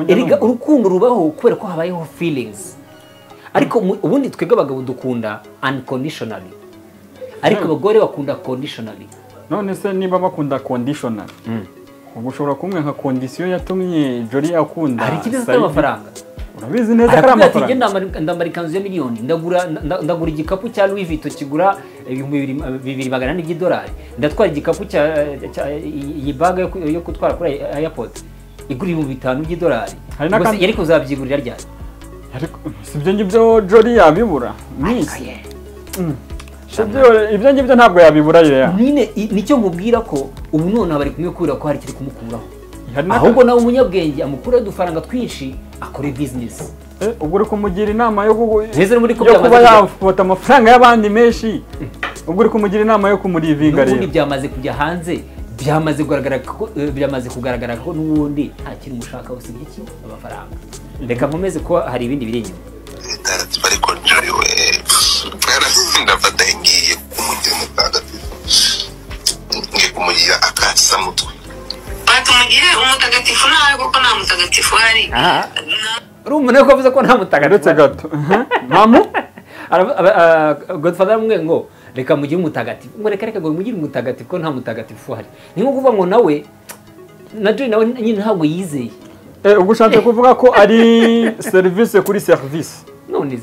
Erega urukundo rubaho kubera ko habayeho feelings. Ariko ubundi twebwe abagabo dukunda unconditionally, ariko abagore bakunda conditionally. None se niba bakunda conditional, ubwo ushobora kumwe nka condition yatumye Jolly akunda. Hari ikindi cy'amafaranga. Urabizi neza ko ari amafaranga. Ndambara ikanzu ya miliyoni, ndagura igikapu cya Louis Vuitton kigura 2400 by'idolari, ndatwara igikapu cya iyi bag yo gutwara kuri airport igura 5000 by'idolari. Yari kuzabyigurira ryari? Ariko sibyo ngibyo Jolly yabibura. Ibyo ngibyo ntabwo yabibura yeya. Nyine nicyo nkubwira ko ubu none bari kumwe kubera ko hari kiri kumukuraho. Ahubwo nawe umunyabwenge amukuraho udufaranga twinshi akore business. Ubwo uri kumugira inama yo kuba yafata amafaranga y'abandi menshi. Ubwo uri kumugira inama yo kumurivinga rero. N'ubundi byamaze kujya hanze, byamaze kugaragara ko n'ubundi nta kintu mushaka usibye iki amafaranga. Reka nkomeze ko hari ibindi biri inyuma. Ariko Jolly we ndafata ngiye kumugira umutagatifu, ngiye kumugira akasamutwe. Batumugire umutagatifu nawe kuko nta mutagatifu hari. Urumva nawe ko avuze ko nta mutagatifu. Uretse gato. Ntamu? Godfather aramubwiye ngo reka mugire umutagatifu. Ngo reka ngo mugire umutagatifu ko nta mutagatifu hari. Ni nko kuvuga ngo nawe na Jolly nawe nyine ntabwo yizeye. Ubwo ushatse kuvuga ko ari service kuri service. None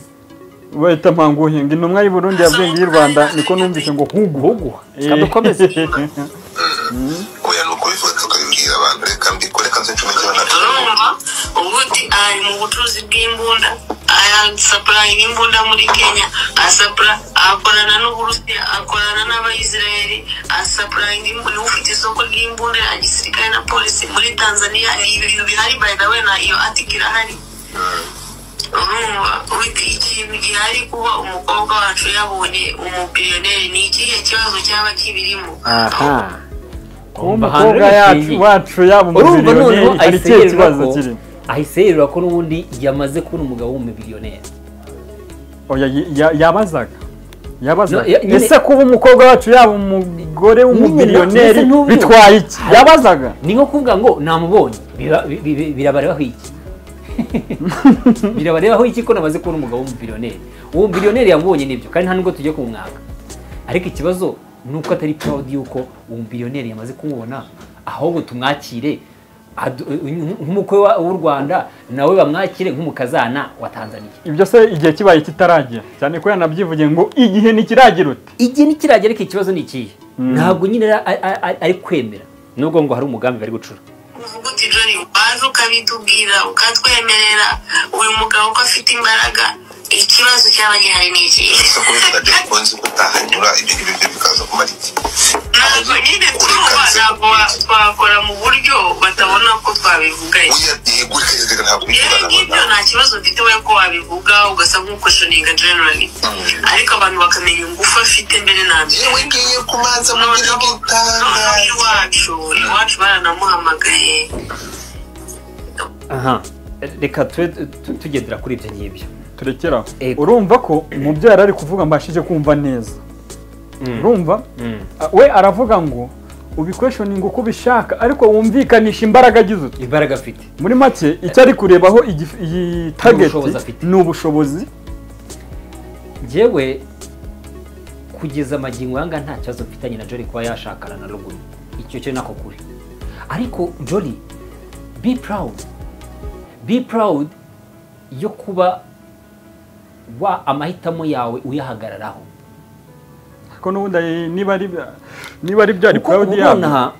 wahita mpanguhinga intumwa y'u Burundi yabwiye y'u Rwanda niko numvise ngo hugu. Kadukomeze. Oya nuko bivuga tukabibwira abantu, reka mbikore kanze ncomeke abantu. Urumva ubundi ari mu bucuruzi bw'imbunda, aya supplying imbunda muri Kenya, asapla akorana n'Uburusiya, akorana n'Abayisiraheli, asupplying imbunda, ufite isoko ry'imbunda ya gisirikare na polisi muri Tanzania. Ni ibintu bihari by the way, na iyo article irahari. Urumva ikintu gihari kuba umukobwa wacu yabonye umupiliyoneri ni ikihe kibazo cyaba kibirimo? Aha. Kuba umukobwa wacu yaba umupiliyoneri hari ikihe kibazo kirimo? Ahise yerura ko n'ubundi yamaze kubona umugabo w'umupiliyoneri. Oya yabazaga. Ese kuba umukobwa wacu yaba umugore w'umupiliyoneri bitwaye iki? Yabazaga. Ni nko kuvuga ngo namubonye birabarebaho iki? Birabarebaho iki ko namaze kubona umugabo w'umupiliyoneri? Uwo mupiliyoneri yamubonye nibyo kandi nta nubwo tugiye kumwaka. Ariko ikibazo ni uko atari proud yuko uwo mupiliyoneri yamaze kumubona, ahubwo tumwakire nk'umukwe w'u Rwanda nawe bamwakire nk'umukazana wa Tanzania. Ibyo se igihe kibaye kitaragira cyane ko yanabyivugiye ngo igihe nikiragira uti. Igihe nikiragira, ariko ikibazo ni ikihe? Ntabwo nyine ari kwemera nubwo ngo hari umugambi bari gucura. Uvuga uti Jolly waje ukabitubwira ukatwemerera uyu mugabo ko afite imbaraga, Ikibazo cyaba gihari ni iki? Ese kubivuga Jolly ko nzi ko utahanyura, ibyo ngibyo byo bikaza kumara iki? Ntabwo nyine turumva, ntabwo twakora mu buryo batabona ko twabivuganye. Oya, yego, reka ntabwo Ibyo bivugana. ngibyo nta kibazo mfite we ko wabivuga ugasa nk'uquestioninga generally, ariko abantu bakamenya ingufu afite mbere na mbere. Yewe, ngiye kumanza mugire Noneho igitangaza. iwacu baranamuhamagaye. Aha, reka tube tugendera kuri ibyo ngibyo. Turekeraho. Ego. Urumva ko mu byo yari ari kuvuga mbashije kumva neza, urumva? We aravuga ngo ubiquestioninga uko ubishaka, ariko wumvikanisha imbaraga agize uti Imbaraga afite. Muri make icyo ari kurebaho iyi target Ubushobozi afite. Ni ubushobozi. Njyewe kugeza amagingo aya ngaya nta kibazo mfitanye na Jolly kuba yashakana na Ruguru, icyo cyo nako kuri. Ariko Jolly, be proud, be proud yo kuba wa amahitamo yawe uyahagararaho. Ko n'ubundi niba ari byo ari Kuko proud ubu yabyo.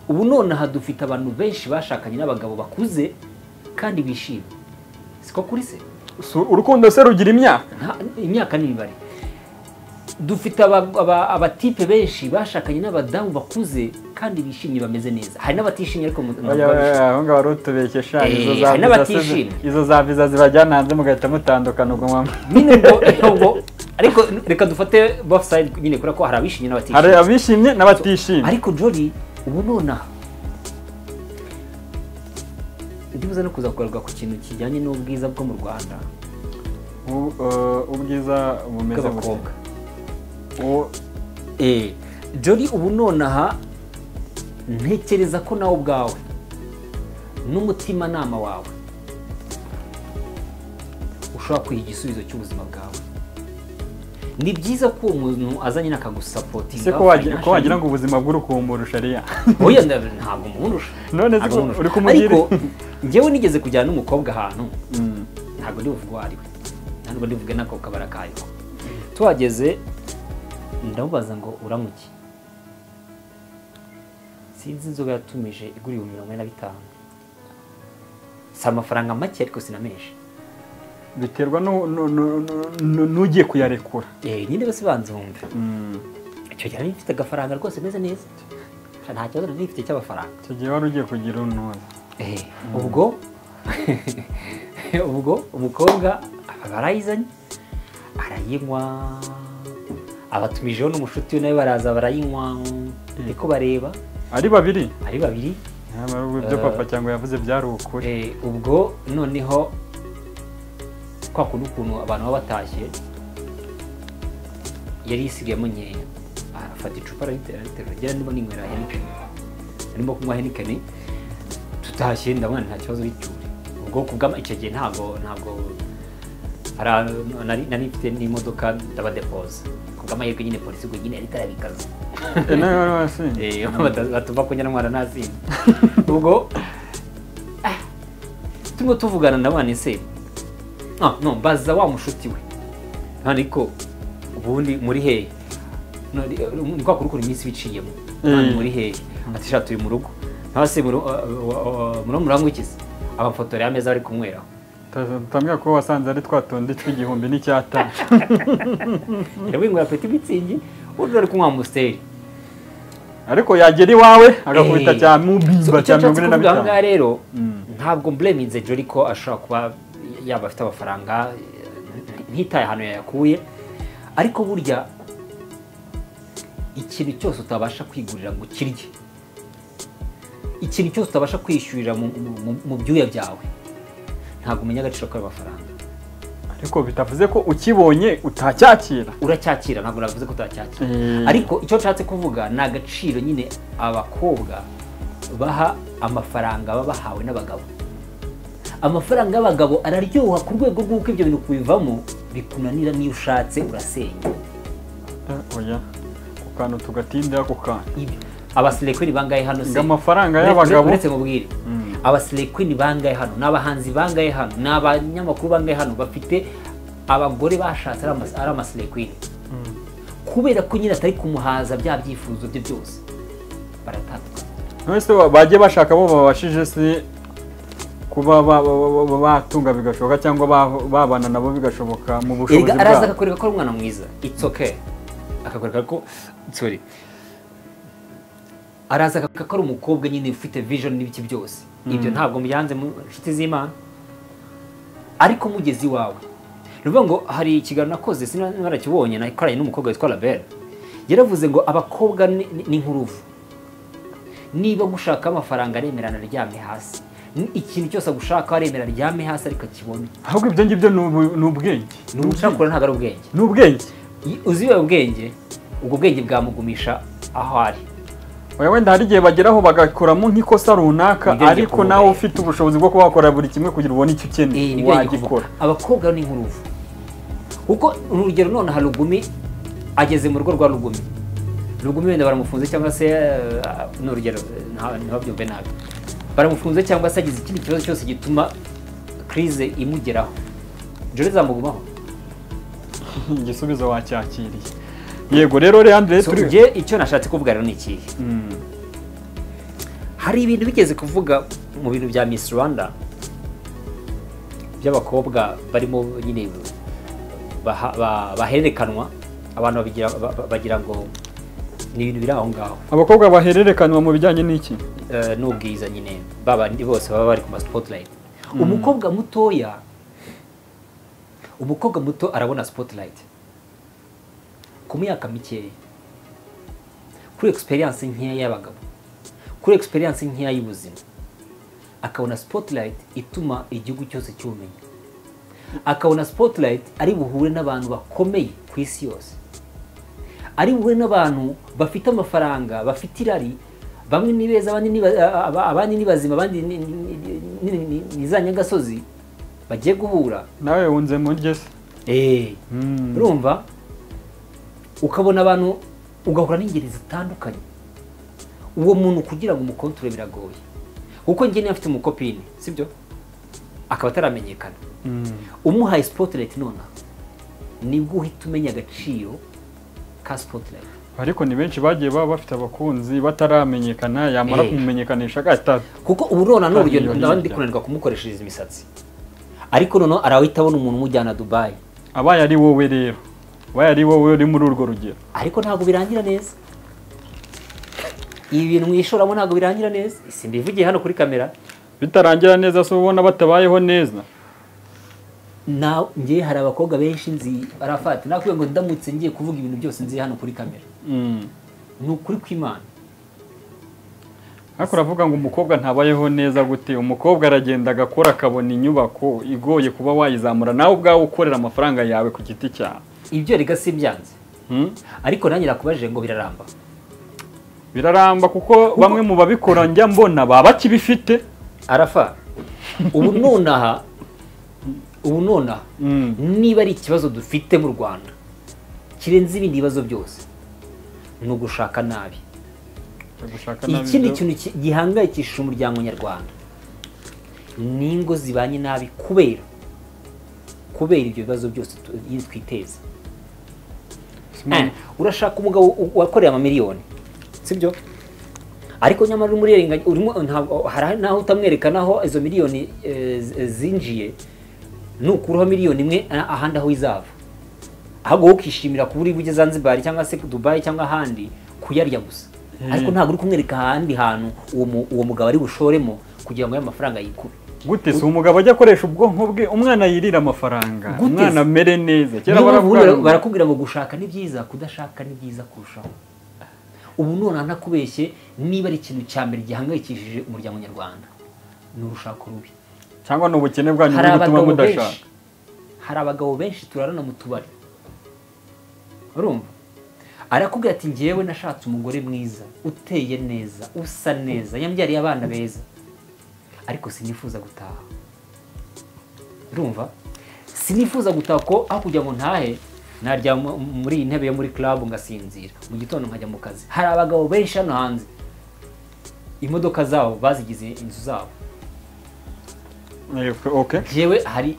Nonaha dufite abantu benshi bashakanye n'abagabo bakuze kandi bishimye, siko kuri se? Urukundo se rugira imyaka? Imyaka n'imibare. Dufite abatipe benshi bashakanye n'abadamu bakuze kandi bishimye, bameze neza. Hari n'abatishimye, ariko Oya, oya, aho ngaho wari utubeshye sha. Izo za Hari viza se n'abatishimye. Izo za viza zibajyana hanze mugahita mutandukana ubwo Nyine ubwo ariko reka dufate both side nyine, kubera ko hari abishimye n'abatishimye. Hari abishimye n'abatishimye. Ariko Jolly, ubu nonaha ndibuze no kuza kugaruka ku kintu kijyanye n'ubwiza bwo mu Rwanda. Ubwiza bumeze bute? Bw'abakobwa. Jolly, ubu nonaha ntekereza ko nawe ubwawe n'umutimanama wawe ushobora kwiha igisubizo cy'ubuzima bwawe. Ni byiza ko uwo muntu azanye akagusupportinga. Ese ko wagira ngo ubuzima bw'urukumburusha ariya? Oya, ntabwo mumurusha. None se Ntabwo mumurusha. uri kumugira Ariko njyewe nigeze kujyana n'umukobwa ahantu, ntabwo ndi buvuge uwo ari we, ntabwo ndi buvuge n'ako kabara kayo. Tuhageze ndamubaza ngo uranywa iki? Sinzi inzoga yatumije igura 45,000. Si amafaranga make, ariko si na menshi. Biterwa n'ugiye kuyarekura. Nyine bose banza wumve. Icyo gihe nari mfite agafaranga rwose meze neza, nta kibazo nari mfite cy'amafaranga. Icyo gihe wari ugiye kugira untuza. Ubwo umukobwa aba arayizanye, arayinywa, abatumijeho n'umushuti we nawe baraza barayinywa, ariko bareba. Ari babiri? Ari babiri. Nyamara ubu ibyo papa cyangwa yavuze byari ukuri. Ubwo noneho kwa kundi ukuntu abantu baba batashye, yari yisigayemo nkeya, afata icupa arariterura, ariterura, ngera ndimo ninywera Heineken, arimo kunywa Heineken. Tutashye ndabona nta kibazo bicyure. Ubwo kubwama icyo gihe ntabwo nari mfite n'imodoka, ndabadepoza. Kubw'amahirwe nyine polisi ubwo nyine yari itarabikaza. Nawe wari wasinze. Batuva ko nyarwanda nasinze. Ubwo turimo tuvugana ndabona se, no mbaza wa mushuti we, ariko ubundi muri hehe? No, ni kwa kuri iminsi biciyemo. None muri hehe? Ati sha, turi mu rugo. Ntase muri murangwa ikize abafotora y'ameza bari kunyweraho. Utambwira ko wasanze ari twa tundi tw'1000 n'icyatanu. Winywera Petit Mützig, undi ari kunywa Amstel. Ariko yagera iwawe agakubita cya So, mubimba icyo cya nshatse mirongo ine na kuvuga aha bitanu ngaha rero, ntabwo mblaminze Jolly ko ashobora kuba yaba afite amafaranga, ntitaye ahantu yayakuye. Ariko burya ikintu cyose utabasha kwigurira ngo ukirye, ikintu cyose utabasha kwishyurira mu byuya byawe, ntabwo umenya agaciro k'ayo mafaranga. Ariko bitavuze ko ukibonye utacyakira. Uracyakira, ntabwo navuze ko utacyakira. Ariko icyo nshatse kuvuga ni agaciro nyine abakobwa baha amafaranga baba bahawe n'abagabo. Amafaranga y'abagabo araryoha ku rwego rw'uko ibyo bintu kubivamo bikunanira, n'iyo ushatse urasenya. Oya, ku kantu tugatinda ako kantu. Ibyo abaslay queen bangahe hano se? Ngo amafaranga y'abagabo Uretse mubwire, abaslay queen bangahe hano, ni abahanzi bangahe hano, ni abanyamakuru bangahe hano bafite abagore bashatse ari amaslay queen? Kubera ko nyine atari kumuhaza bya byifuzo bye byose, baratandukana. None se bagiye bashaka bo babashije se? Kuba batunga bigashoboka cyangwa babana nabo bigashoboka mu bushobozi bwabo. Araza akakwereka ko ari umwana mwiza, it's okay, akakwereka ko sorry, araza akakwereka ko ari umukobwa nyine ufite vision n'ibiki byose. Ibyo ntabwo mbyanze mu nshuti z'Imana, ariko mugezi wawe ni ukuvuga ngo hari ikiganiro nakoze sinarakibonye, nakoranye n'umukobwa witwa Label, yaravuze ngo abakobwa ni nk'uruvu, niba gushaka amafaranga aremerana aryamye hasi, ikintu cyose agushaka aremera aryame hasi ariko akibone. Ahubwo ibyo ngibyo ni ubwenge. Ni ubucakura, ntabwo ari ubwenge. Ni ubwenge. Uzi ubwenge, ubwo bwenge bwamugumisha aho ari. Oya, wenda hari igihe bageraho bagakoramo nk'ikosa runaka, ariko nawe ufite ubushobozi bwo kuba wakora buri kimwe kugira ubone icyo ukeneye wagikora. Abakobwa ni nk'uruvu, kuko urugero none hari Rugumi ageze mu rugo rwa Rugumi, Rugumi wenda baramufunze cyangwa se ni urugero ntibabyumve nabi, baramufunze cyangwa se agize ikindi kibazo cyose gituma crise imugeraho, Jolly zamugumaho. Igisubizo wacyakiriye. Yego rero Leandre, turi nge icyo nashatse kuvuga rero ni ikihe? Hari ibintu bigeze kuvuga mu bintu bya Miss Rwanda by'abakobwa barimo nyine bahererekanwa, abantu bagira ngo ni ibintu biri aho ngaho. Abakobwa bahererekanwa mu bijyanye n'iki? N'ubwiza nyine, babandi bose baba bari ku ma spotlight. Umukobwa mutoya, umukobwa muto arabona spotlight ku myaka mikeya, kuri experience nkeya y'abagabo, kuri experience nkeya y'ubuzima, akabona spotlight ituma igihugu cyose cyumenya, akabona spotlight ari buhure n'abantu bakomeye ku isi yose, ari buhure n'abantu bafite amafaranga, bafite irari, bamwe ni beza, abandi ni bazima, abandi ni za nyagasozi bagiye guhura. Nawe wunze mu rye se. Urumva ukabona abantu, ugahura n'ingeri zitandukanye. Uwo muntu kugira ngo umukontorore biragoye, kuko njye niba afite umukopine, sibyo, akaba ataramenyekana, umuhaye spotlight nonaha nibwo uhita umenya agaciro ka spotlight. Ariko ni benshi bagiye baba bafite abakunzi bataramenyekana, yamara kumumenyekanisha agahita, kuko ubu none n'urugero ndabandi kunanirwa kumukoreshereza imisatsi, ariko noneho arahita abona umuntu umujyana Dubai. Abaye ari wowe rero, abaye ari wowe uri muri urwo rugero, ariko ntabwo birangira neza. Ibi bintu mwishoramo ntabwo birangira neza, simbivugiye hano kuri kamera. Bitarangira neza so ubona batabayeho neza. Na ngiye hari abakobwa benshi nzi arafata nakwiye ngo ndamutse ngiye kuvuga ibintu byose nzi hano kuri kamera. Ni ukuri kw'Imana. Ariko uravuga ngo umukobwa ntabayeho neza gute? Umukobwa aragenda agakora akabona inyubako igoye kuba wayizamura, nawe ubwawe ukorera amafaranga yawe ku giti cyawe. Ibyo rega si byanze. Ariko nanjye nakubajije ngo biraramba. Biraramba kuko bamwe mu babikora njya mbona baba bakibifite. Arafa, ubu nonaha niba ari ikibazo dufite mu Rwanda kirenze ibindi bibazo byose ni ugushaka nabi. Ikindi kintu gihangayikishije umuryango nyarwanda ni ingo zibanye nabi kubera ibyo bibazo byose twiteza. Urashaka umugabo wakoreye amamiliyoni, sibyo, ariko nyamara urimo hari naho utamwerekana aho izo miliyoni zinjiye, nukuraho miliyoni imwe ahandi aho izava, ahubwo ukishimira kuba uri bujye Zanzibar cyangwa se Dubai cyangwa ahandi kuyarya gusa, ariko ntabwo uri kumwereka ahandi hantu uwo mugabo ari bushoremo kugira ngo ayo mafaranga yikube. Gute se umugabo ajya akoresha ubwonko bwe, umwana yirira amafaranga, umwana amere neza? Kera barakubwira ngo gushaka ni byiza, kudashaka ni byiza kurushaho. Ubu none ntakubeshye, niba ari ikintu cya mbere gihangayikishije umuryango nyarwanda ni urushako rubi, cyangwa ni ubukene bwanyu buri gutuma mudashaka. Hari abagabo benshi turarana mu tubari, urumva arakubwira ati ngewe nashatse umugore mwiza, uteye neza, usa neza, yambyariye abana beza, ariko sinifuza gutaha. Urumva sinifuza gutaha ko aho kugira ngo ntahe narya muri iyi ntebe yo muri club ngasinzira, mu gitondo nkajya mu kazi. Hari abagabo benshi hano hanze imodoka zabo bazigize inzu zabo. Okay. Jewe hari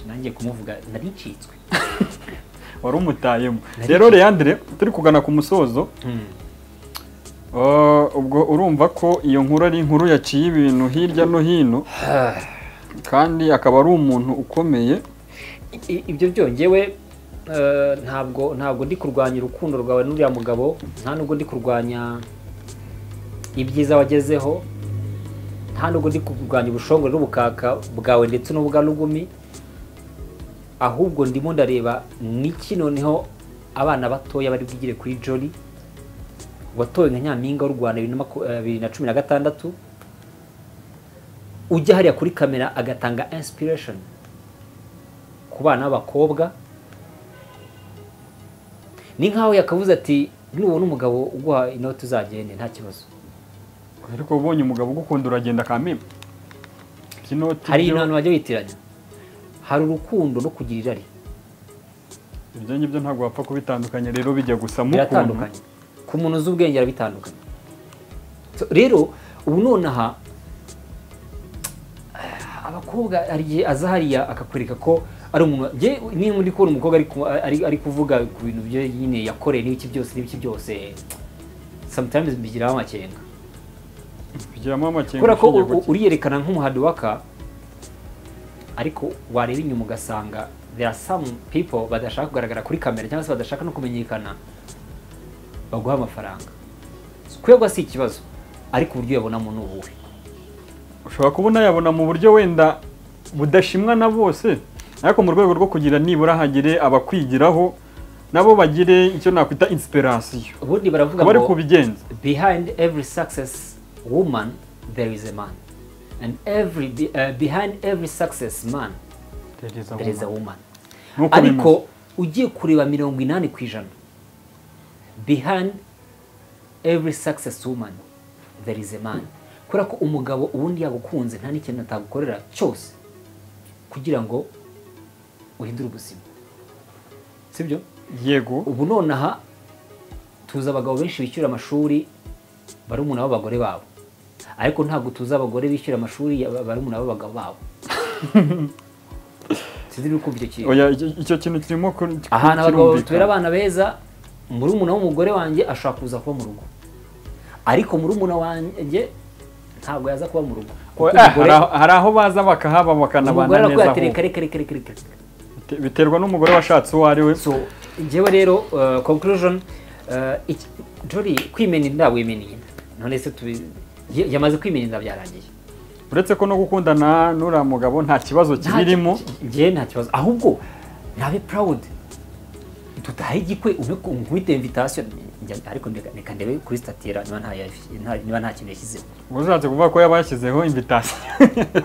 nanjye kumuvuga nari ncitswe. Wari umutayemo. Rero Leandre, turi kugana ku musozo. Ubwo urumva ko iyo nkuru ari inkuru yaciye ibintu hirya no hino, kandi akaba ari umuntu ukomeye. Ibyo byongewe ntabwo ndi kurwanya urukundo rwawe n'uriya mugabo, nta nubwo ndi kurwanya ibyiza wagezeho, nta nubwo ndi kurwanya ubushongore n'ubukaka bwawe ndetse n'ubwa Lugumi, ahubwo ndimo ndareba niki noneho abana batoya bari bwigire kuri Jolly watowe nka nyampinga w'u Rwanda 2016, ujya hariya kuri kamera agatanga inspiration ku bana b'abakobwa. Ni nkaho yakavuze ati nubona umugabo uguha inoti uzagende nta kibazo. Ariko ubonye umugabo ugukunda uragenda kameme. Hari ibintu bajya bitiranya, hari urukundo no kugira irari. Ibyo ngibyo ntabwo wapfa kubitandukanya, rero bijya gusa mu biratandukanye. Ku muntu uzi ubwenge arabitandukanye. So, rero ubu nonaha abakobwa ari aza hariya akakwereka ko ari umuntu. Niba muri kubona umukobwa ari kuvuga ku bintu bye nyine yakoreye n'ibiki byose n'ibiki byose, sometimes bigiraho amakenga. Bigiramo amakenga kubera ko uriyerekana nk'umuhadiwaka, ariko wareba inyuma ugasanga there are some people badashaka kugaragara kuri kamera cyangwa se badashaka no kumenyekana, baguha amafaranga. Kwegwa si ikibazo, ariko uburyo yabonamo ni ubuhe? Ushobora kubona yabona mu buryo wenda budashimwa na bose, ariko mu rwego rwo kugira nibura hagire abakwigiraho nabo bagire icyo nakwita inspiration. Ubundi baravuga ngo kubigenza, behind every success woman there is a man, and every behind every success man there is a woman. Ariko ugiye kureba 80% behind every success woman there is a man. Kubera ko umugabo ubundi yagukunze nta n'ikintu atagukorera cyose kugira ngo uhindure ubuzima, sibyo? Yego. Ubu nonaha tuzi abagabo benshi bishyura amashuri barumuna b'abagore babo, ariko ntabwo tuzi abagore bishyura amashuri barumuna b'abagabo babo. Sinzi niba ukumva icyo kintu. Oya, icyo kintu kirimo ahantu abagabo tubera abana beza, murumuna w'umugore wanjye ashobora kuza kuba mu rugo, ariko murumuna wanjye ntabwo yaza kuba mu rugo. Hari aho baza bakahaba bakanabana neza. Reka. Biterwa n'umugore washatse uwo ari we. So njyewe rero conclusion, Jolly kwimena inda wimena inda, none se yamaze kwimena inda byarangiye. Uretse ko no gukundana n'uriya mugabo nta kibazo kibirimo. Njye nta kibazo, ahubwo nabe proud tutahe igikwe umwite invitation, ariko reka ndebe kuri statira niba nta kintu yashyizeho. Ushatse kuvuga ko yaba yashyizeho invitation,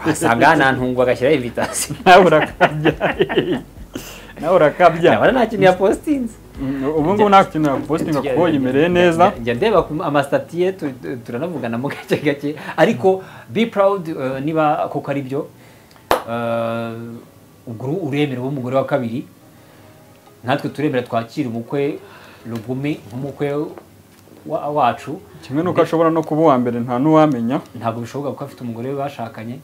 wasanga nantungwa agashyiraho invitation. Nawe urakabya, nawe urakabya. Nabona nta kintu yapostinze. Ubu ngubu nta kintu yapostinga kuko yimereye neza. Njya ndeba amasitatiye turanavugana mu gake gake, ariko be proud niba koko ari byo. Ubwo uremera w'umugore wa kabiri, natwe turemera twakira umukwe Lugumi nk'umukwe wacu. Kimwe nuko ashobora no kuba uwa mbere nta n'uwamenya. Ntabwo bishoboka kuko afite umugore we bashakanye.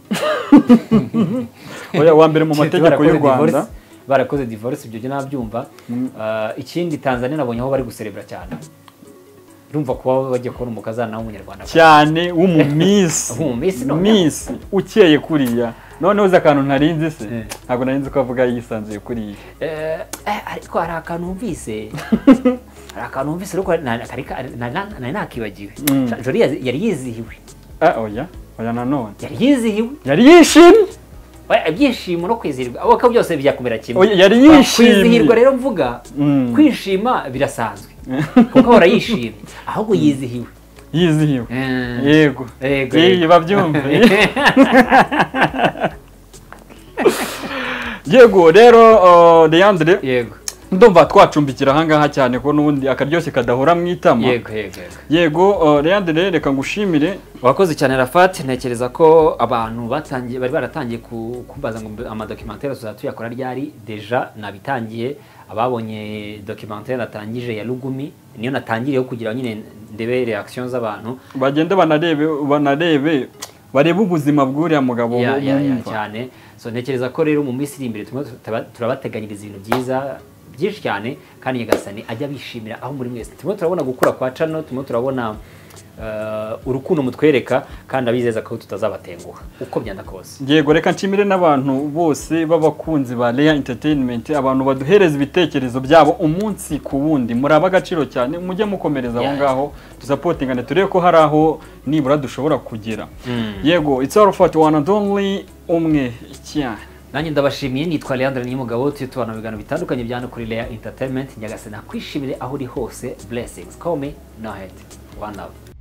Oya, uwa mbere mu mategeko y'u Rwanda barakoze divorce, ibyo nabyumva. Ikindi Tanzania nabonye aho bari guserebra cyane, urumva kuba bagiye kubona umukazana w'umunyarwanda cyane w'umumisi miss ukeye kuriya. None uzi akantu ntarinzi se? Ntabwo narinzi ko avuga yisanzuye kuriya. Ariko hari akantu numvise, hari akantu numvise ariko nari nakibagiwe. Jolly yari yizihiwe. Oya, oya nanone yari yizihiwe, yari yishimye. Oya, ibyishimo no kwizihirwa abo byose byakumera kimwe. Yari yishimye. Kwizihirwa rero mvuga kwishima birasanzwe kuko ahora yishimye, ahubwo yizihiwe. Yizihiwe. Yego. Yego, babyumve. Yego rero Leandre, yego ndumva twacumbikira ahangaha cyane ko n'ubundi akaryoshye kadahora mu itama. Yego yego yego. Leandre, reka ngushimire, wakoze cyane Rafat. Ntekereza ko abantu batangiye bari baratangiye kumbaza ngo amadocumentaire tuzatuyakora ryari. Deja nabitangiye, ababonye documentaire natangije ya Lugumi niyo natangiriyeho kugira nyine ndebe reaction z'abantu, bagende banarebe barebe ubuzima bw'uriya mugabo cyane. So ntekereza ko rero mu minsi iri imbere turabateganyiriza ibintu byiza byinshi cyane, kandi Nyagasani ajya bishimira aho muri mwese. Turimo turabona gukura kwa channel, turimo turabona urukundo mutwereka, kandi abizeza ko tutazabatenguha uko byanda kose. Yego, reka nshimire n'abantu bose b'abakunzi ba Leya Entertainment, abantu baduhereza ibitekerezo byabo umunsi ku wundi, muri ab'agaciro cyane, mujye mukomereza aho ngaho, dusapotingane turebe ko hari aho nibura dushobora kugera. Yego, it's all for one and only, umwe cyane. Nanjye ndabashimiye, nitwa Leandre Niyomugabo, tujye tubana mu biganiro bitandukanye bya hano kuri Leya Entertainment. Nyagasani akwishimire aho uri hose. Blessings, call me no hate, one love.